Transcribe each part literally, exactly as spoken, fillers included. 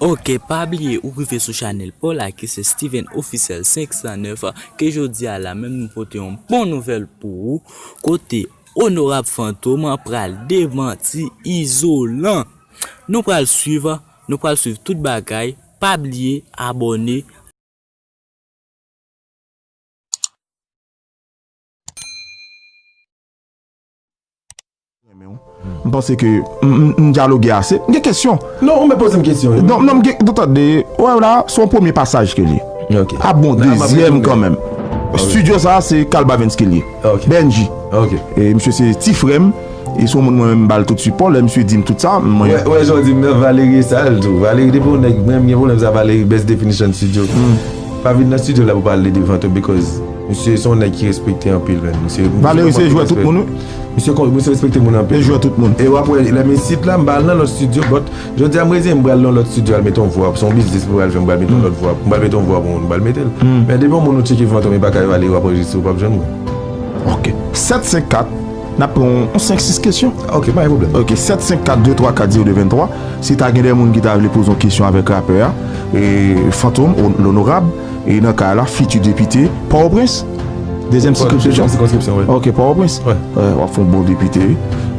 Ok, pa bliye ou rive sou chanèl pa w la ki se Steven Officiel senk san nèf, ke jodi a la menm nou pote yon bon nouvèl pou ou, kote Onorab Fantom pral demanti Izolan. Nou pral swiv, nou pral swiv tout bagay, pa bliye abòne. M panse ke m, m, m dyaloge ase. M gen kesyon. Non, ou mèt poze m kesyon wi. Non, non, m gen, nou tande, wè la, se yon premye pasaj ke li. Ok. Ap bon dezyèm kanmenm. Studio sa, se Carl Bavens ki li. Ok. Benji. Ok. E misye se ti frè m. E se yon moun mwen menm m ba l tout sipò. Lè misye di m tout sa, mwen. Wè, wè, jan w di m nan, Valery e sa l tou. Valery depi yon nèg, mwen menm gen pwoblèm sa, Valery, best definition studio. Pa vin nan studio la pou pale de Fantom because misye se yon nèg ki respekte anpil, men. Misye, misye Valery se jwè tout moun, wi. Misye kon, misye respekte moun anpil. Se jwè tout moun. E w ap wè, lè m isit la, m pa al nan lòt studio, but jodi a m reziyen m pral nan lòt studio al mete yon vwa, se yon biznis m pral fè, m pral mete yon lòt vwa, m pral mete yon vwa pou moun, m pral mete l. Men depi yon moun ou tcheke Fantom e pa ka yo ale w ap anrejistre, ou p ap jwenn mwen. Ok. Sèt senk kat, n ap pran yon, yon senk sis kesyon. Ok, pa gen pwoblèm. Ok, sèt senk kat de twa kat zewo de venntwa. Si ta gen de moun ki ta vle poze yon kesyon avèk rapè a, e, Fantom, o-, l'honorable, e nan kay la, fiti depite Pòtoprens. Dezyèm sikonskripsyon. Dezyèm sikonskripsyon, wi. Ok, Pòtoprens. Wi. Wè, w ap fè yon bon depite, wi.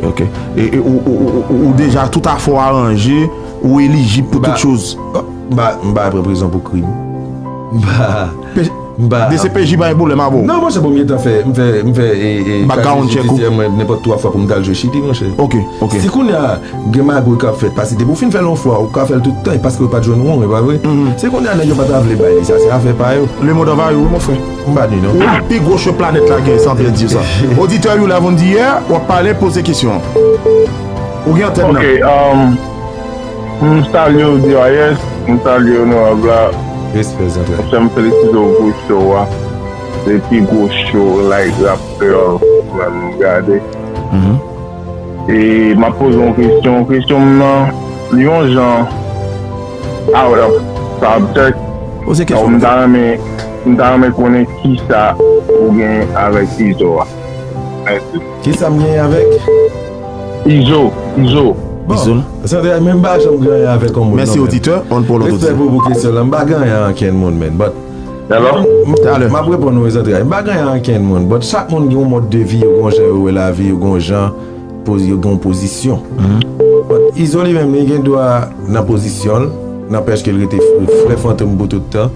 Ok. E, e ou, ou, ou, ou, ou deja tout afè w aranje, ou elijib pou tout choz. M pa, m pa pran prizon pou krim. M pa, m pa. D C P J pa gen pwoblèm avè w. Non, monchè, bon, m gentan fè, m fè, m fè, e, e, background check ou. Mwen nenpòt twa fwa pou m t al jwe Chili, monchè. Ok, ok. Si kounye a, gen magouy k ap fèt, paske depi w fin fè l yon fwa, ou ka fè l tout tan, e paske yo pa t jwenn ou, e pa vre? Se kounye a nèg yo pa ta vle bay li sa, se afè pa yo. Le monde envahit, wi, mon frè. M pa di non. Ou pi gwo cho planèt la gen, sans perdre sa. Oditè Youla Vondier, w ap pale, poze kesyon. Ou gen antèn nan. Ok, um, m salye w, D R S, m salye onorab la. Respè, zantrè. Monchè, m felisite w pou show a. Se pi gwo show, like, rapè, mwen, m gade. E m ap poze yon kesyon. Kesyon m nan, li yon jan out of subject. Poze kesyon. M ta renmen, m ta renmen konnen kisa ou gen avèk Izo a. Mèsi. Kisa m gen avèk? Izo, Izo. Bon, Izo. Sandra, men m pa janm gen anyen avèk yon moun. Mèsi, non, men oditè. On pou lòt oditè. Respè pou, pou kesyon lan. M pa gen anyen ak ankenn moun, men. But Hello? M, m, talè. M ap reponn ou, Zantray. M pa gen anyen ak kenn moun, but chak moun gen yon mòd de vi, yo gen yon jan yo wè lavi, yo gen yon jan poz-, yo gen yon pozisyon. But Izo li menm, li gen dwa nan pozisyon l, nanpèch ke l rete f-, frè Fantom pou tout tan.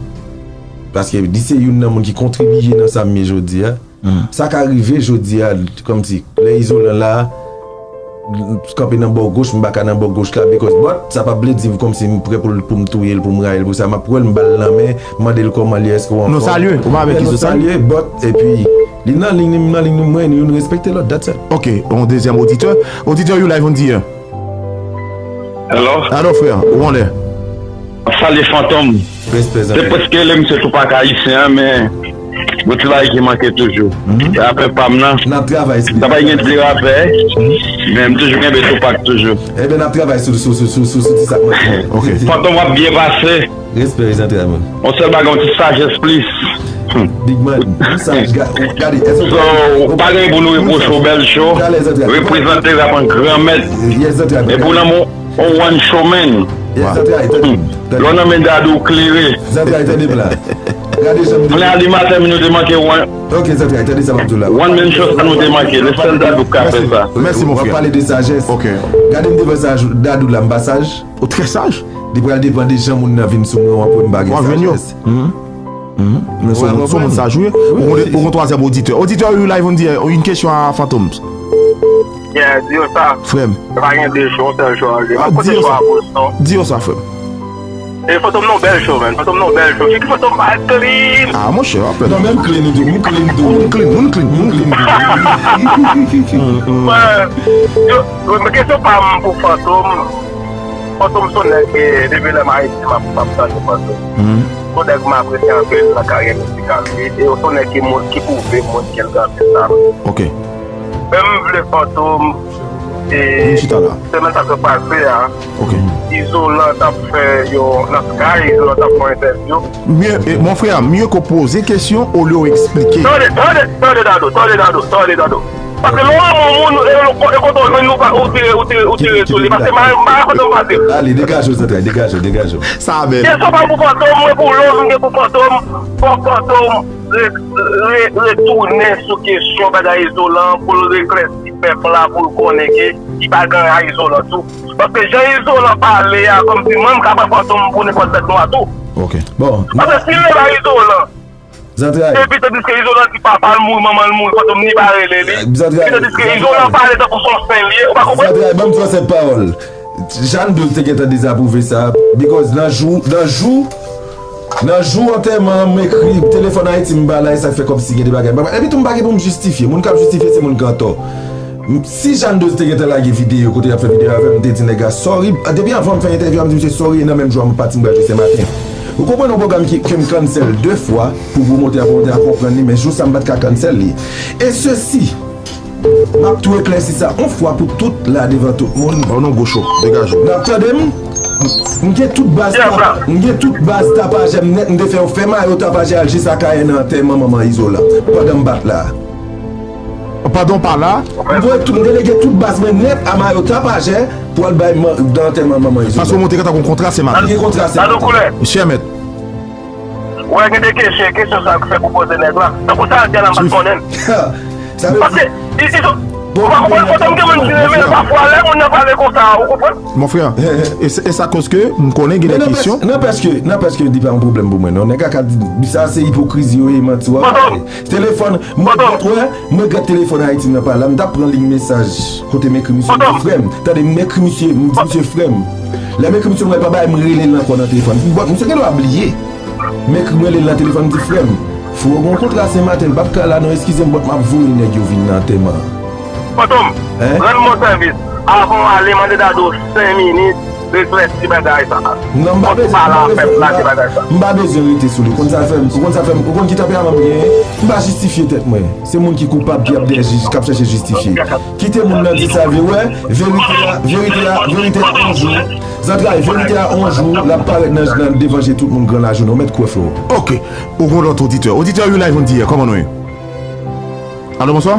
Paske li se youn nan moun ki kontribiye nan sa m ye jodi a. Sa ka rive jodi a, kòmsi, lè Izolan la, kanpe nan bò goch, m pa ka nan bò goch la, because, but, sa pa vle di kòmsi m prè pou l, pou m touye l, pou m rayi l, pou sa, m ap wè l, m ba l lanmen, m mande l kòman l ye, èske w anfòm. Nou salye, ou pa avèk Izo, salye, but, epi, li nan liy li, m nan liy li, mwen, nou respekte lòt, that's it. Ok, yon dezyèm oditè. Oditè, you live on the air. Hello? Alo, frè, ou anlè? M ap salye Fantom. Respè, zanmi. Se prèske lè misye Tupac ayisyen an, men gon ti bagay ki manke toujou. Rapè pa m nan. N ap travay sou li. Sa pa gen de rapè, men m toujou kenbe Tupac toujou. Ebyen, n ap travay sou, sou, sou ti sa k manke. Ok. Fantom, w ap byen pase. Respè, zanmi, mwen. Yon sèl bagay, yon ti sajès plis. Big man, ou saj, ga-, ou, gade, èske ou... So, ou pa gen pou nou repwoche w, bèl show. Reprezante rap an granmèt. Epi w nan men yon one show man. Lè w nan men Dadou, w klere. Zantray, tande m la. Gade jan m... Kounye a, animatè, nou te manke one. Ok, Zantray, tande sa m ap di w la. One man show sa nou te manke. Le sèl Dadou k ka fè sa. Mèsi, mon frè. W ap pale de sajès. Ok. Gade m devan saj, Dadou la, m pa saj. Ou trè saj. Li pral depann de jan moun nan vin sou mwen, w ap wè m pa gen sajès. W ap jwenn yo. Men se yon, se yon moun saj, wi. Ou gon, ou gon twazyèm oditè. Oditè, you live on the air, yon kesyon a Fantom. Yeah, di yo sa. Frè m. Pa gen de show, sèl show an liye. M ap koute show a Boston. Di yo sa, frè m. E Fantom nan bèl show, man. Fantom nan bèl show. Ki Fantom pa clean? Ah, monchè, w ap pèdi. Non, menm clean, ou di, m clean tou. Moun clean, moun clean, moun clean. Yo, yo, men kesyon pa m pou Fantom. Fantom se yon nèg, eh, depi lè m Ayiti, m ap, m ap tande Fantom. Se yon nèg m apresye anpil nan karyè mizikal li. E se yon nèg ki moun, ki pwouve moun ke l gen anpil talan. Ok. Men m vle Fantom, e, semèn sa k sot pase a, Izolan t ap fè yon, nan Sky, Izolan t ap fè yon entèvyou. Mye, eh, mon frè, mye ke w poze kesyon olye w eksplike. Tande, tande, tande, Dadou, tande, Dadou, tande, Dadou. Paske lè w renmen yon moun, e, e, e kote w jwenn li, ou pa, ou tire, ou tire, ou tire sou li. Paske m pa, m pa kote m pase. Ale, degaje w, Zantray, degaje w, degaje w. Sa bèl. Kesyon pa pou Fantom, mwen pou Love, m gen pou Fantom. Fòk Fantom re-, re-, retounen sou kesyon bagay Izolan pou l eklèsi pèp la, pou l konnen ke li pa gen anyen a Izolan tou. Paske jan Izolan pale a, kòmsi mwen m ka pran Fantom pou nenpòt bèt nwa tou. Ok. Bon, paske si l leve a Izolan, Zantray. Epi tandiske Izolan di papa l mouri, manman l mouri, Fantom ni pa rele li. Zantray. Epi tandiske Izolan pale tankou se yon sen li ye, ou pa konprann? Zantray, ban m fè sèt pawòl. Jeanne Douz te gentan dezapwouve sa, because nan jou, nan jou, nan jou antèman an, m ekri, telefòn Ayiti m ba la, e sa k fè kòmsi gen de bagay. Epi tou m pa gen pou m jistifye. Moun k ap jistifye se moun k antò. M, si Jeanne Douz te gentan lage videyo kote y ap fè videyo avè m, m te di nèg la sorry. Depi anvan m fè entèvyou a, m di misye sorry, e nan menm jou a m pati m pral jwe Senmaten. Ou konprann yon pwogram ki, ke m cancel de fwa pou pwomotè a, pwomotè a konprann li, men jou sa m pa t ka cancel li. E sesi, m ap tou eklèsi sa yon fwa pou tout la devan tout moun. Ba w non gwo cho, degaje w. N ap tande m? M gen tout baz tap-, m gen tout baz tapajè m nèt, m te fè yo fè mayo tapajè al jis Akayè nan antèman manman Izolan. Pandan m pa t la. Pandan w pa la. M voye tout, m delege tout baz mwen nèt a mayo tapajè pou al bay man-, nan antèman manman Izolan. Paske w montre ke w gen kontra Senmaten. Li gen kontra Senmaten. Chè mèt. Wè, gen de kesyon, kesyon sa k fè pou poze nèg la. Tankou sa, Adriana, m pa t konnen l. Sa vle di. Paske, i, i, ou pa konprann, Fantom, gen moun ki renmen l pafwa, lè moun nan pale konsa, ou konprann? Mon frè, e, e sa koz ke m konnen gen de kesyon. Nanpèske, nanpèske, li pa yon pwoblèm pou mwen, non. Nèg la ka di, sa se ipokrizi yo ye, manti w ap pale. Telefòn, mwen, mwen, mwen, mwen regrèt telefòn Ayiti m nan pa la, m t ap pran liy mesaj kote m ekri misye, m di, frè m, tande, m ekri misye, m di, misye, frè m. Lè m ekri misye, m wè l pa bay, m rele l ankò nan telefòn. Bon, misye gen dwa bliye. M ekri, m rele l nan telefòn, m di, frè m, fò gen yon kontra Senmaten, m p ap ka la non, eskize m, but m ap voye nèg yo vin nan antèman an. Fantom, rann mwen sèvis. Avan w ale, mande Dadou senk minit, reflechi bagay sa. Non, m pa bezwen, m pa bezwen, m pa bezwen rete sou li. Ou konn sa fè m, ou konn sa fè m, ou konn ki tanperaman m genyen? M pa jistifye tèt mwen. Se moun ki koupab ki ap dèyè jij, k ap chèche jistifye. Kite moun nan di sa l vle. Wè, verite a, verite a, verite a yon jou. Zantray, verite a yon jou, l ap parèt nan, nan devan je tout moun gran lajounen. Ou mèt kwè, frè. Ok. Ou gon lòt oditè. Oditè, you live on the air. Kòman nou ye? Alo, bonswa?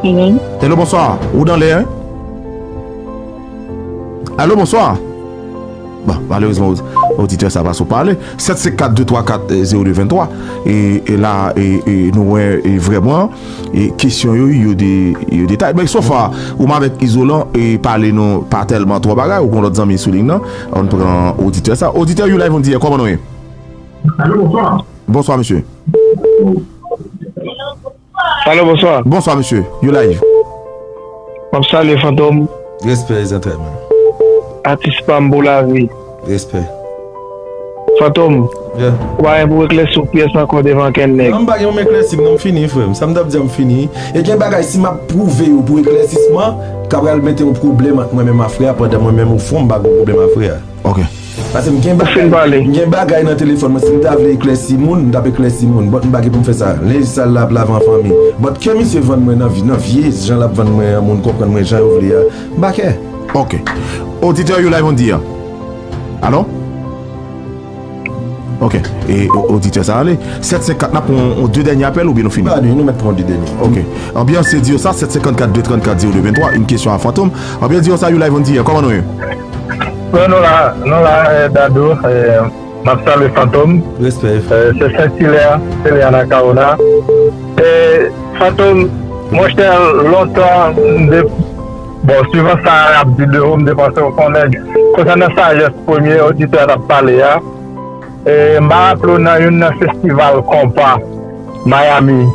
Hello? Hello, bonswa. Ou nan lè, en? Alo, bonswa? Bon, malerezman, od-, oditè sa pa sou pale. Sèt senk kat de twa kat, eh, zewo de venntwa. E, e la, e, e nou wè, e vrèman, e kesyon yo, yo de, yo detay. Men so far, ou m avèk Izolan, e pale nou pa tèlman twò bagay, ou gon lòt zanmi sou liy nan, ann pran oditè sa. Oditè, you live on the air, kòman nou ye? Alo, bonswa. Bonswa, mesye. Alo, bonswa. Bonswa, mesye. You live. M ap salye Fantom. Respè, Zantray, man. Atis pa m pou lavi. Respè. Fantom, yeah, ou pa gen pou eklèsi w pyès ankò devan kenn nèg. Non, m pa gen pou m eklèsi m, non, m fini, frè m. Sa m t ap di a, m fini. E gen bagay, si m ap pwouve yo pou eklèsisman, ka pral mete yon pwoblèm ant mwen menm a frè a, pandan mwen menm, o fon, m pa gen pwoblèm a frè a. Ok. Paske m gen bagay, m gen bagay nan telefòn mwen, si m ta vle eklèsi moun, m t ap eklèsi moun. But m pa gen pou m fè sa. Lenj sal la ap lave an fanmi. But ke misye vann mwen nan vi-, nan vye jan l ap vann mwen an, moun konprann mwen jan yo vle a, m pa kè. Ok. Oditè, you live on the air. Alo? Ok. E o-, oditè sa ale. Sèt senk kat, n ap pran yon, yon de dènye apèl oubyen nou fini? Pa de, nou mèt pran de dènye. Ok. Anbyans se di yo sa, sèt senk kat de trannkat zewo de venntwa, yon kesyon a Fantom. Anbyans di yo sa, you live on the air. Kòman nou ye? Bon, nou la, nou la, eh, Dadou, eh, m ap salye Fantom. Respè. Eh, se Sent Ilè, Sent Ilè Anacaona. Eh, Fantom, monchè, lontan, m de-, bon, swivan sa y ap di de ou, m te panse w se yon nèg. Konsènan sajès premye oditè a t ap pale a, eh, m pa raple w nan youn nan festival konpa Miami,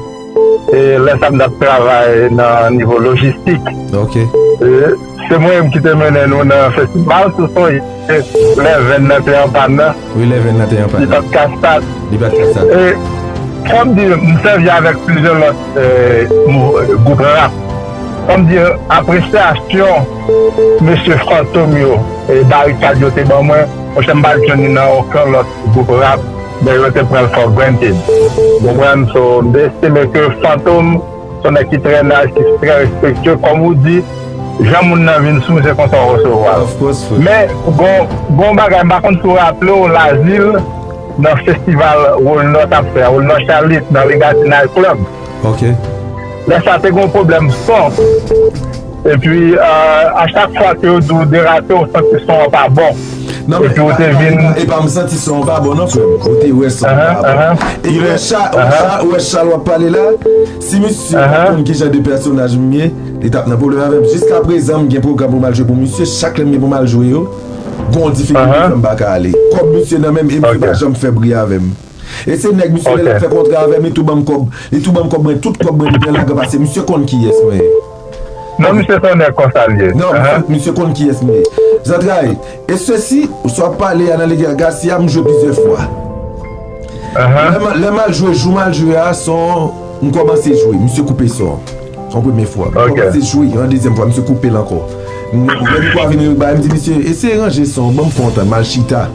e lè sa m t ap travay nan nivo lojistik. Ok. E se mwen menm ki te mennen nou nan festival, si w sonje, lè venn nan te an pàn nan. Wi, lè venn nan te an pàn nan. Li pa t ka stat. Li pa t ka stat. E fò m di, m sèvi avèk plizyè lòt, e, mou-, gwoup rap. Fò m di, apresyasyon mesye Fantom yo, e barikad yo te ban mwen, monchè, m pa t jwenn li nan okenn lòt gwoup rap, men yo te pran l for granted. Ou konprann? So, m te estime ke Fantom se yon nèg ki trè nice, ki trè respektye. Kòm ou di, jan moun nan vin sou misye, konsa w resevwa l. Of course, frè. Men, gon, gon bagay, m pa konn si w raple w, Lazil, nan festival Rolnò t ap fè a, Rolnò Chalit, nan Legacy Night Club. Ok. Lè sa te gen yon pwoblèm son. Epi, euh, a chak fwa ke yo di w derate, w santi son an pa bon. Non, men epi w te vin. E pa m santi son an pa bon, non, frè m. Ou te wè son an pa bon. E wè Cha-, wè Cha-, wè Charles w ap pale la, si misye pa konn ki jan de pèsonaj m ye, li t ap nan pwoblèm avè m. Jiskaprezan, m gen pwogram pou m al jwe pou misye. Chak lè m gen pou m al jwe yo, gon diferans m fè m pa ka ale. Kòb misye nan men m e misye pa janm fè bri avè m. E se nèg misye lè l ap fè kontra avè m, li tou ban m kòb, li tou ban m kòb mwen, tout kòb mwen li byen lagan pase, misye konn kiyès mwen ye. Non, misye se yon nèg konsa l ye. Non, misye, misye konn kiyès mwen ye. Zantray, e sesi, sa w ap pale a nan Lege Gasi a, m jwe plizyè fwa. Lè m, lè m al jwe, jou m al jwe a, son, m kòmanse jwe, misye koupe son. Se yon premye fwa. M kòmanse jwe, yon dezyèm fwa, misye koupe l ankò. M, lè m kwa vin bay, m di, misye, eseye ranje son, ban m fè yon tan, m al chita.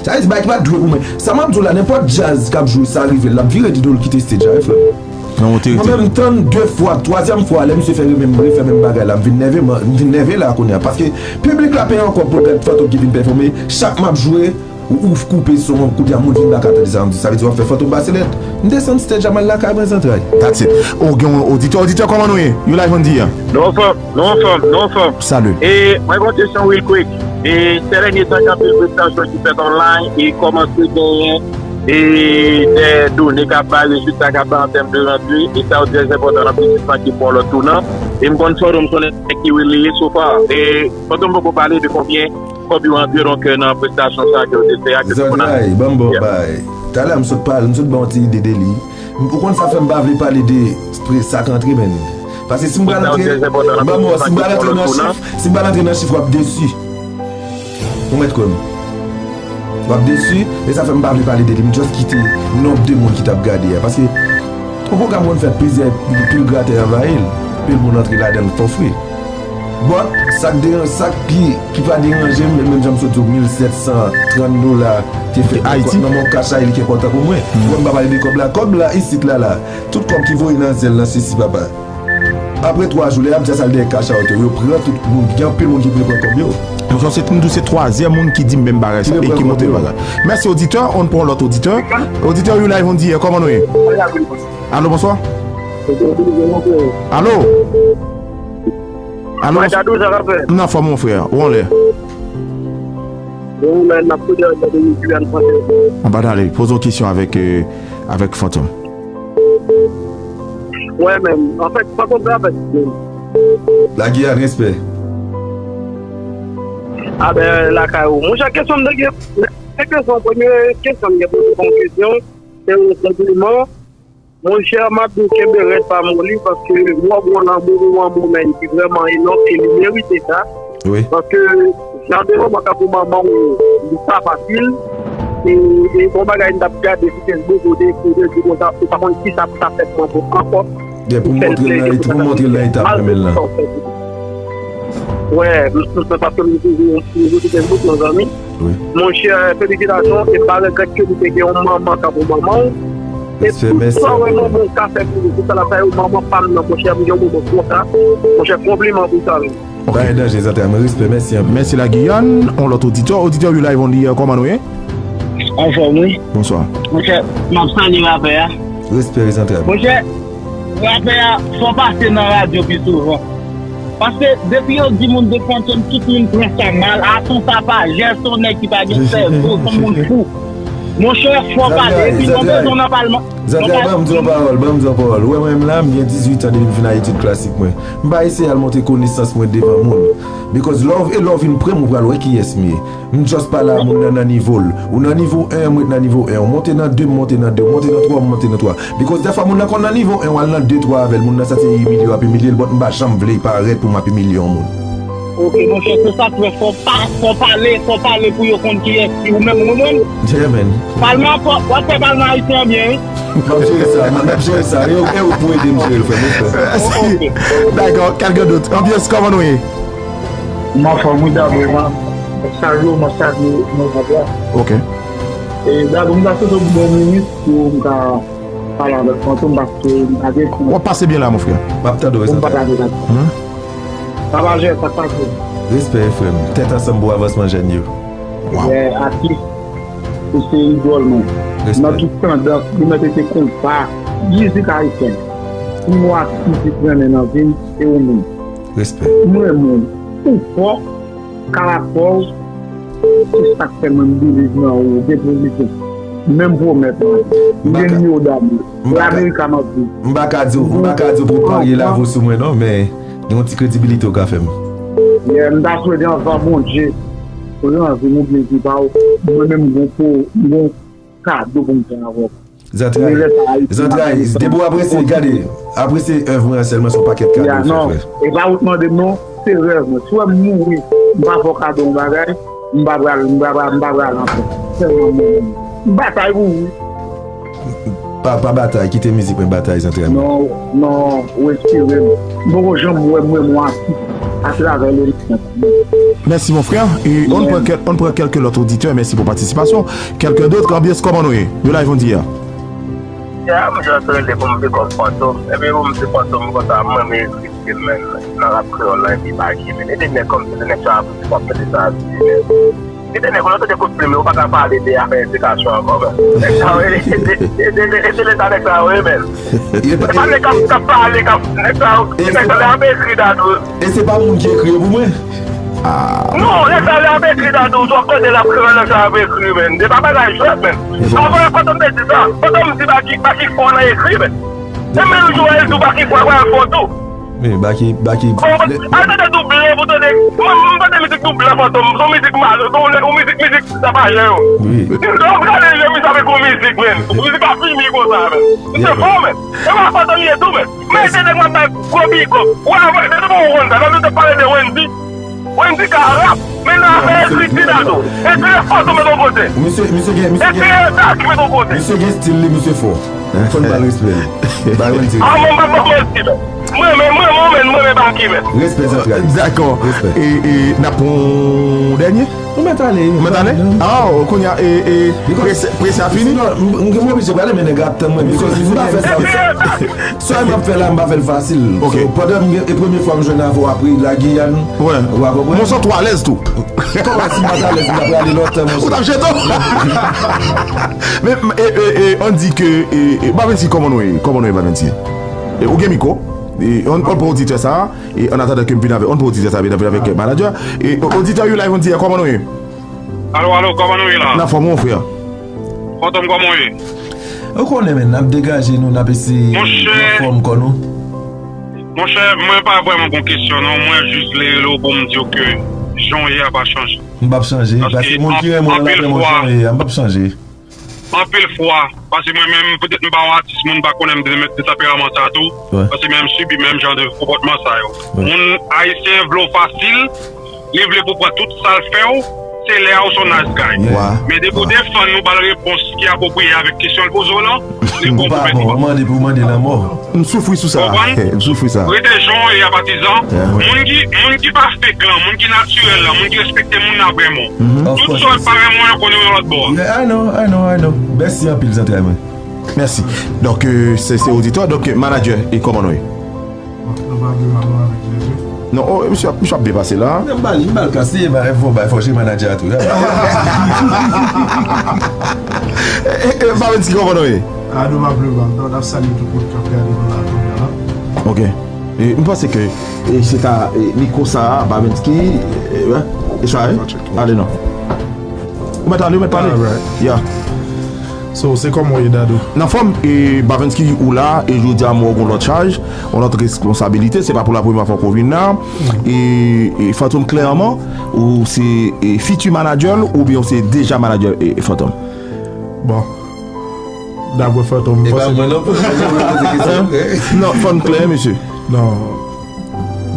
Sa vle di, bagay ki pa t dwe pou mwen. Sa m ap di w la, nenpòt djaz k ap jwe, sa rive, l ap vire di do l kite stage la, wi, frè m. Mwen menm, m tann de fwa, twazyèm fwa, lè misye fè remen-, refè menm bagay la, m vin nève, m vin nève la kounye a. Paske piblik la peye yon kòb pou l gad Fantom ki vin pèfòme. Chak m ap jwe, ou, ou koupe son an, kounye a moun vin pa ka tande sa m di. Sa vle di w ap fè Fantom pase lèd. M desann stage la, m al lakay mwen, zantray. That's it. Oh, gen yon oditè. Oditè, kòman nou ye? You live on the air. Nou anfòm, nou anfòm, nou anfòm. Salut. E mwen gen yon kesyon real quick. E sè dènye tan gen anpil prestasyon ki fèt online e kòmanse genyen e de done k ap bay, rezilta k ap bay an tèm de rante, e sa yo trè enpòtan nan biznis lan ki pran lòt tou nan. E m konn Fantom se yon nèg ki real li ye so far. E Fantom poko pale de konbyen kòb yo antre donk nan prestasyon sa ke yo te fè a, ke te konn. Zantray, ban m ba w bay. Talè a m sot pale, m sot ba w yon ti ide de li. Ou konn sa fè m pa vle pale de spre sa k antre, men. Paske si m pral antre, ban m wè, si m pral antre nan chif, si m pral antre nan chif, w ap desi. Ou mèt kwè m. W ap desi, e sa fè m pa vle pale de li. M just kite nonb de moun ki t ap gade a. Paske yon pwogram konn fèt plizyè, pil gratè anvayi l. Pil moun antre ladan l fò fre. But, sa k deran-, sa k pi, ki pa deranje m, menm jan m sot di w, mil sèt san trant dola te fèt nan kont nan mon kach la, e li ki enpòtan pou mwen. Ou wè m pa pale de kòb la. Kòb la, isit la, la. Tout kòb ki voye nan zèl nan, sesi papa. Apre twa jou, lè y ap di a sa l dèyè cash out yo, yo pran tout moun. Gen anpil moun ki vle pran kòb yo. Donk, se, m di w se twazyèm moun ki di m menm bagay sa e ki montre bagay. Mèsi, oditè. Ann pran lòt oditè. Oditè, you live on the air. Kòman nou ye? Alo, bonswa. Alo? Alo? M nan fòm, mon frè. Ou anlè? Bon, men, n ap koute avèk Guyane Française. An pa t ale. Poze yon kesyon avèk, euh, avèk Fantom. Wè, men, anfèt, Fantom se avèk. La Guyane, respè. A ben, lakay ou. Monchè, kesyon m te gen, kesyon, premye kesyon m gen pou ou, se yon kesyon, se yon konpliman. Monchè, m ap di w kenbe rèd pa moli, paske w ap gen yon lanmou pou yon moman ki vrèman enòm e li merite sa. Wi. Paske jan de moman tankou manman w, li pa fasil. E, e yon bagay m t ap gade sou Facebook, ou te, ou te di konsa, ou pa konn kisa pou ta fè pou manman w ankò. Gen pou montre l nan eta, pou montre l nan eta pou renmen l lan. Wè, m, m, m, paske m toujou, m toujou sou Facebook, mon zanmi. Wi. Monchè, felisitasyon, e pa regrèt ke nou te gen yon manman tankou manman w. E tout sa w wè manman w ka fè pou nou, se sa l ap fè yo, manman pa m nan, monchè, m gen yon manman konsa. Monchè, konpliman pou sa, wi. Ok. Pa gen danje, zantray mwen, respè, mèsi anpil. Mèsi la Giyàn, yon lòt oditè. Oditè, you live on the air, kòman nou ye? Anfòm, wi. Bonswa. Monchè, m ap salye rapè a. Respè, wi, zantray mwen. Monchè, rapè a, fò pase nan radyo pi souvan. Paske depi yo di moun de Fantom, tout moun pran sa mal. A, son tapajè, son nèg ki pa gen sèvo, son moun fou. Monchè, fò pale. Epi nou bezwen nan palman. Zantray, ban m di w yon pawòl, ban m di w yon pawòl. Ou wè mwen menm la, m gen dizuit an depi m fin a etid klasik mwen. M pa eseye al montre konesans mwen devan moun. Because lè w, e lè w vin pre m, ou pral wè kiyès m ye. M just pale a moun nan nan nivo l. Ou nan nivo en, mwen ret nan nivo en. Ou monte nan de, m monte nan de. Ou monte nan twa, m monte nan twa. Because dèfwa moun nan konn nan nivo en, w al nan de, twa avè l, moun nan santi l imilye, w ap imilye l, but m pa janm vle parèt pou m ap imilye yon moun. Ok, monchè, se sa k fè fò pa, fò pale, fò pale pou yo konn kiyès ki ou menm, ou konprann? Yeah, man. Palman, fò, w ap fè palman ayisyen an byen, wi. M ap jere sa, man, m ap jere sa. E ou, e ou pou ede m jere l, frè m, respè. Mèsi. Dakò, kèlke dout. Anbyans, kòman nou ye? M anfòm, wi, dabò, man. M ap salye w, m ap salye w, mwen, dabò. Ok. E dabò, m ta swete w bon minit pou m ka pale avèk Fantom, paske m pa gen tan. W ap pase byen la, mon frè. M ap tande w, zantray. Pou m pale avèk Fantom. Sa va, jè, sa k pase? Respè, frè m. Tèt ansanm pou avansman jèn yo. Wow. Wè, atis, ou se idòl mwen. Respè. Nan tout tandans, li mèt rete konsa. Mizik ayisyen. Pou nou ak pitit renmen nan vi m, se ou menm. Respè. M renmen w. Ou fò, karakò w, se sa k fè mwen m believe nan ou, ou gen pozisyon. Menm pwomèt mwen. M gen nimewo Dadou. Lamerika m ap viv. M pa ka di w, m pa ka di w pou w parye lavi w sou mwen non, men gen yon ti kredibilite w ka fè m. Yeah, m ta swete anvan Bondye, pou l rann vi m oubyen vi pa w, mwen menm m gon po, m gon kado pou m fè avè w. Zantray, zantray, depi w apresye, gade, apresye èv mwen an sèlman se yon pakèt kado w fè, frè. E pa ou t mande m non, se rèv mwen. Si w wè m mouri, m pa fè w kado yon bagay, m pa pral, m pa pral, m pa pral anfè. Sèlman mwen menm. M batay pou ou wi. Pa, pa batay, kite mizik mwen batay, zantray mwen. Non, non, ou enspire m. M poko janm wè m wè m yon atis atravè le Mèsi mon frè. E on pran kèl-, on pran kèlke lòt oditè. Mèsi pou patisipasyon. Quelqu'un d'autre, Ambiance, kòman nou ye? You live on the air. Ya, m just rele pou m pick up Fantom. Epi pou m di Fantom konsa, mwen, mwen ekri stil, men, nan rap kreyòl la, epi pa ki, men, e de nèg kòmsi de nèg sa ap ap mete sa a di, men. Kite nèg ou nan tande kout plim yo, ou pa ka pale de afè edikasyon ankò, men. Nèg sa yo, e, e, e, e, e, e se leta nèg sa yo ye, men. E pa nèg k ap, k ap pale, k ap, nèg sa yo, nèg sa yo ap ekri Dadou. E se pa moun ki ekri yo pou mwen. Non, nèg sa yo ap ekri Dadou, ou kote l ap ekri, nèg sa yo ap ekri, men. Se pa bagay jwèt, men. Avan, Fantom te di sa. Fantom di pa ki, pa ki fò nan ekri, men. Se menm jou a, el di w pa ki fò, pa fò tou. Wi, Baky, Baky. Bon, al tande Double pou tande. Mwen, m tande mizik Double Fantom. Se yon mizik mal, se yon, yon mizik, mizik tapajen yo. Wi. Lè w gade je misye avèk yon mizik, men. Mizik la fini konsa, men. Misye fò, men. E pa Fantom ye tou, men. Men se nèg mwen bay gwo big up. Wè, wè, depi bon ou konn sa, nan nou te pale de Wendy. Wendy ka rap, men nan afè ekriti Dadou. Ekriti Fantom met yon kote. Misye, misye gen, misye gen. Ekriti Baky met yon kote. Misye gen stil li, misye fò. Fò n ba l respè li. Ba Wendy. Ah, mwen, mwen, mwen, mwen, mwen, mwen, mwen, mwen, mwen, Baky, men. Respè zantray. Dakò. Respè. E, e, n ap pran yon dènye? Ou mèt ale. Ou mèt ale? Ah, kounye a, e, e, prese, prese a fini? Non, m, m, m oblije prale, men nèg ap tann mwen, because m pa fè sa. Sa m ap fè la, m pa fè l fasil. Ok. So, pandan m gen, e premye fwa m jwenn avè w apre Lagiyàn, ou pa konprann? Mwen santi w alèz tou. Kòman si m pa t alèz, m ta prale lontan, monchè. Ou t ap jete w. Men, e, e, e, on di ke, e, e, Bavenski, kòman nou ye? Kòman nou ye, Bavenski? E, ou gen mikwo? E, on, on pran oditè sa, e, an atandan ke m vin avèk, on pran oditè sa, vin avèk, avèk manadjè. E, oditè, you live on the air, kòman nou ye? Alo, alo, kòman nou ye la? N anfòm, mon frè. Fantom, kòman w ye? Ou konnen, men, n ap degaje nou, n ap eseye anfòm kò nou. Monchè, mwen pa vrèman gon kesyon, non. Mwen jis vle rele w pou m di w ke jan w ye a pa chanje. M p ap chanje, paske moun ki renmen w, l ap renmen w jan w ye a, m p ap chanje. Anpil fwa, paske mwen menm, petèt m pa yon atis, moun pa konnen m de, de tanperaman sa tou. Paske mwen menm m sibi menm jan de konpòtman sa yo. Moun ayisyen vle w fasil, li vle pou pran tout sa l fè w, se lè a ou se yon nice guy. Men depi w defann li, ou ba l repons ki apwopriye avèk kesyon l poze w lan, li konpwomet ou. Ou mande pou mande lanmò. M soufri sou sa. M soufri sa. Rete jan w ye a, patizan. Moun ki, moun ki pa fake lan, moun ki natirèl lan, moun ki respekte moun nan vrèman. Tout sa w pa renmen w, yo konnen w yon lòt bò. Yeah, I know, I know, I know. Mèsi anpil, zantray mwen. Mèsi. Donk, euh, se, se oditè. Donk, euh, manadjè, e kòman nou ye? Nou pa gen mal non avèk Jezi. Non, oh, misye, misye ap byen pase la. M ba l, m ba l kase, ba, fò, ba, fò, se manadjè a tou. E, e, e, Bavenski, kòman nou ye? Ado m ap leve, m ap salye tout moun k ap gade nou la kounye a la. Ok. E, m panse ke, e, se ta, e, mikwo sa a, Bavenski, e, e, e sa, e? Ale non. Ou mèt ale, ou mèt pale. Alright. Yeah. So, se kòman w ye, Dadou? Nan fòm, e, Bavenski, ou la, e jodi a m wè w gon lòt chaj, yon lòt responsabilite, se pa pou la premyè fwa ke w vin la. E, e Fantom, klèman, ou se, e, fiti manadjè l, oubyen ou se deja manadjè, e, Fantom? Bon. Daprè Fantom, m panse. E pa mwen non, pou mwen poze kesyon. Non, fò n klè, mesye. Non.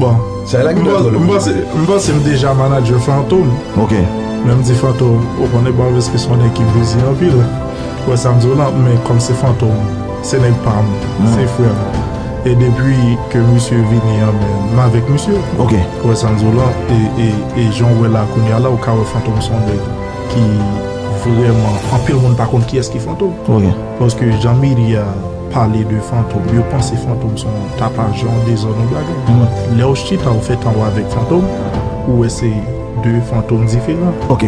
Bon. M panse, m panse m deja manadjè Fantom. Ok. Men m di Fantom, ou konnen Bavenski se yon nèg ki bizi anpil. Ou wè sa m di w lan, men kòm se Fantom, se nèg pa m, se frè m. E depi ke misye vini an, men m avèk misye. Ok. Ou wè sa m di w lan, e, e, e jan w wè la kounye a la, ou ka wè Fantom se yon nèg ki vrèman, anpil moun pa konn kiyès ki Fantom. Ok. Paske jan medya pale de Fantom, yo panse Fantom se yon tapajan, dezòd, yon bagay. Lè w chita, ou fè tan w avèk Fantom, ou wè se de Fantom diferan. Ok.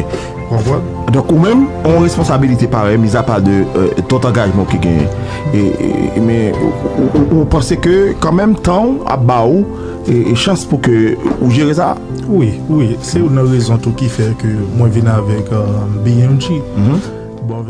Ou konprann? Donk, ou menm, yon responsabilite parèy, mizapa de, euh, tout angajman w ki genyen. E, e, e, men ou, ou, ou, ou panse ke kanmenm tan w ap ba ou e, e chans pou ke ou jere sa? Wi, wi, se youn nan rezon tou ki fè ke mwen vin avèk uh, B M G. Bon,